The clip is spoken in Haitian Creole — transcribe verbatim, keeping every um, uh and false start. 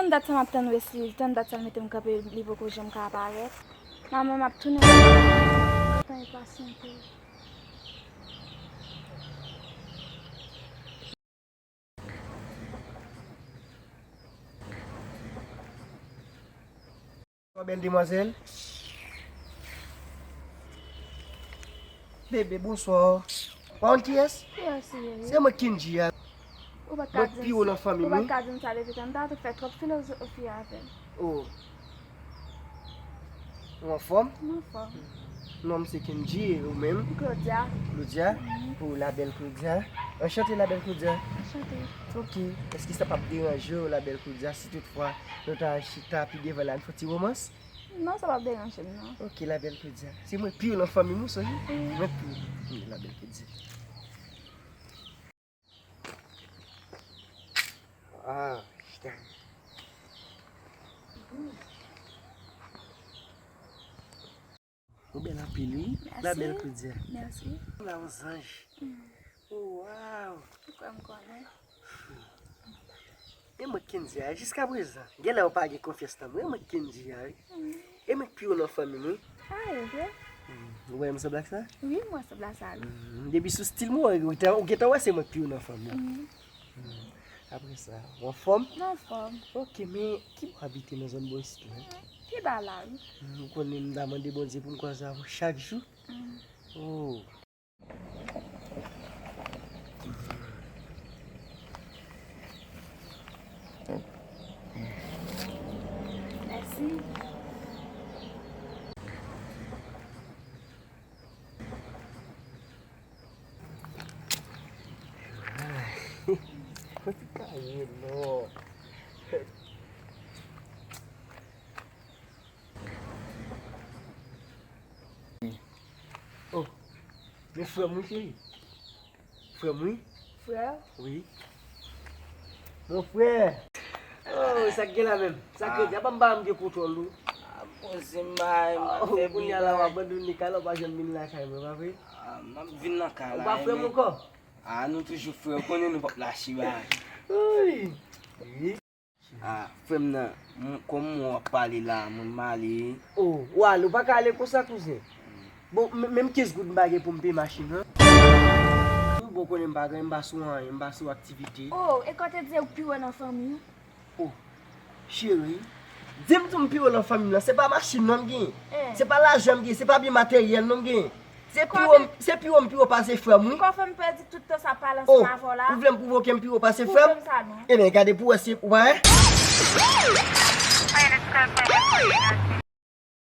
Tann dat sa m ap tann Wesley, tann dat sa l mete m kanpe, li poko janm ka aparèt. Manman, m ap tounen. Tan e pasyante. Bonswa, bèl demwazèl. Bebe, bonswa. Ou pa konn kiyès? Kiyès ou ye? Se mwen, Kendji a. Ou pa t ka di m sa. Mwen pi wo nan fanmi m, wi. Ou pa t ka di m sa depi tan, m ta tou fè twòp filozofi avè m. Oh. Ou anfòm? M anfòm. Non, m se Kendji, e ou menm? Claudia. Claudia? Mhm. Oh, la belle Claudia. Anchante, la belle Claudia. Anchante. Ok. Èske sa p ap deranje w, la belle Claudia, si toutfwa nou ta chita pi devan la, n fè ti womans? Non, sa p ap deranje m, non. Ok, la belle Claudia. Se mwen pi yo nan fanmi m, ou sonje? Wi. Mwen pi yo. Wi, la belle Claudia. Ah, chita. Ou bèl anpil, wi. Mèsi. La belle Claudia. Mèsi. La, yon zanj. Mm. Oh, wow. Ou kwè m konnen? E mwen Kendji a, jiska prezan. Genlè ou pa gen konfyans nan mwen. E mwen Kendji a, wi. Mm. E mwen pi yo nan fanmi m, wi. Ah, e vre? Mm. Ou wè m sanble ak sa? Wi, m wè sanble ak sa, wi. Mm. Depi sou stil mwen, ou gentan, ou gentan wè se mwen pi yo nan fanmi m. Mm. Mm. Apre sa, ou anfòm? M anfòm. Ok, men ki bò w abite nan zòn bò isit la? Mm, pi ba la, wi. Mm, ou konnen m ta mande Bondye pou m kwaze avè w chak jou? Mm. Oh. Mèsi. Mwen te ka ye non. Oh, men frè m wi, cheri. Frè m wi. Frè? Wi. Mon frè. Oh, sa k gen la menm? Sa k gen? Apa m pa m gen kontwòl ou. Ah, poze m bay, m ap fè kounye a la w abandone kay la, w pa janm vin lakay mwen, pa vre? Ah, m ap vin nan kay la. Ou pa frè m ankò? Ah, nou toujou frè, ou konnen nou p ap lache bagay. Wi. Ah, frè m nan, m, kòm w ap pale la, mwen m ale. Oh, w ale, w pa ka ale konsa, kouzen. Bon, men, menm kenz goud m pa gen pou m peye machin nan. Wi, bon, konnen m pa gen, m pa sou anyen, m pa sou aktivite. Oh, e kò te di ou pi wo nan fanmi w? Oh, cheri, di m tou m pi wo nan fanmi m nan, se pa machin nan m gen. Eh. Se pa lajan m gen, se pa byen materyèl non m gen. Se pi wo m, se pi wo m pi wo pase frè m, wi. Kò fè m pèdi tout tan sa pale ansanm avè w la. Ou vle m pwouve w ke m pi wo pase frè m? Pwouve m sa non. Ebyen, gade pou w wè si ou pa wè.